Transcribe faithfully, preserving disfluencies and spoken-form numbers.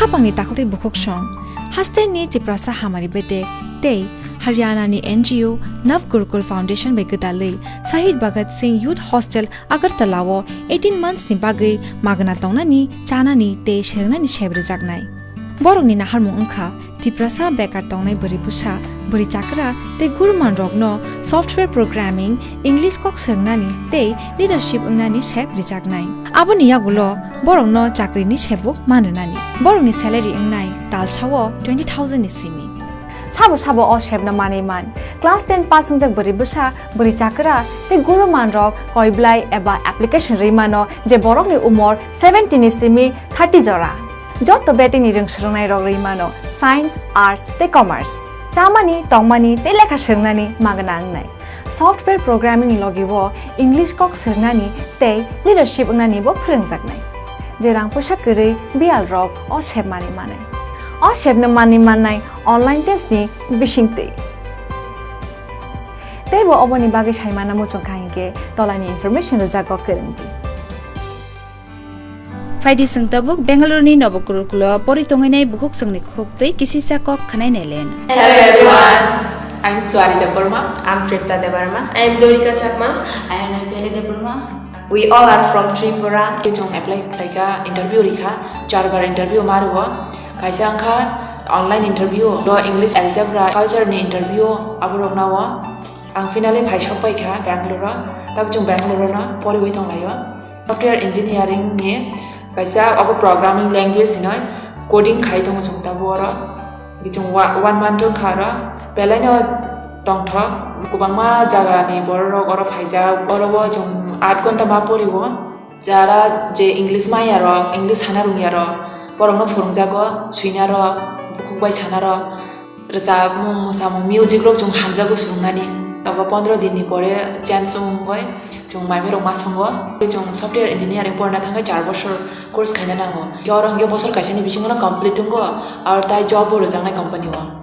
Khapangni takhuk tei bukhuk song, hasteni Tiprasa hamari bedek tei Haryanani N G O Nav Gurukul Foundation bai gwdalwi Shahid Bhagat Singh Youth Hostel Agartala-o eighteen months ni bagwi magna tongnani, chanani tei swrwngnani sep rwjaknai. Borokni naharmung wngkha Tiprasa bekar tongnai bwrwi bwsa, bwrwi chakra tei gurumanrokno software programming, English kok swrwngnani tei leadership wngnani sep rwjaknai. Aboni yagulo borokno chakrini sebuk man rwnani. Borokni salary wngnai talsao twenty thousand ni simi. Sabo sabo o sepno manwi man. Class ten pass wngjak bwrwi bwsa, bwrwi chakra tei gurumanrok koiblai eba application rwi mano je borokni umor seventeen ni simi thirty jora. Joto betini rwng swrwngnairok rwi mano science, arts tei commerce. Chamani, tongmani tei lekha swrwngnani magna wngnai. Software programming ni logi o English kok swrwngnani tei leadership wngnani bo phwrwngjaknai. Je rang puisa kwrwi biyal rok o sep manwi manai. O sepno manwi mannai online test ni bisingtwi. Teibo oboni bagwi saimana muchungkha hinkhe tolani information rwjago kwrwngdi. Phaidi chwng tabuk Bengaluru ni Nobo Gurukulo pori tongwinai bukhuk chwngni khuk tei kisisa kok khwnai nailen. Hello everyone, I'm Swari Debbarma. I'm Tripta Debbarma. I'm Dorika Chakma. I am Pele Debbarma. We all are from Tripura. Khe chwng apply khlaikha, interview rikha, charbar interview ma rwo. Kaisa wngkha online interview, do English, algebra, culture ni interview aborok nao. Ang finally phai sok paikha Bangalore-o. Tabuk chwng Bangalore-o no poriwi tonglaio. Software engineering ni kaisa abo programming language hinoi coding khai tongo chwng tabuk oro. Chwng wa-, one month wngkha oro. Belai no tongthok, kwbangma jaga ni borok rok oro phaijak. Oro o chwng aat ghonta ma porio. Jara je English manya rok, English sana rungya rok, borokno phwrwngjago, swina rok, bukhuk bai sana rok, rwchapmung, mwsamung, music rok chwng hamjago swrwngnani. Abo pondro din ni pore change wngwi chwng maimai rok ma songo. Chwng software engineering porna thangkhe char bosor course khaina nango. Khe oro hwnkhe bosor kaisani bisingo no complete wngo, aro tai job bo rwjaknai company o.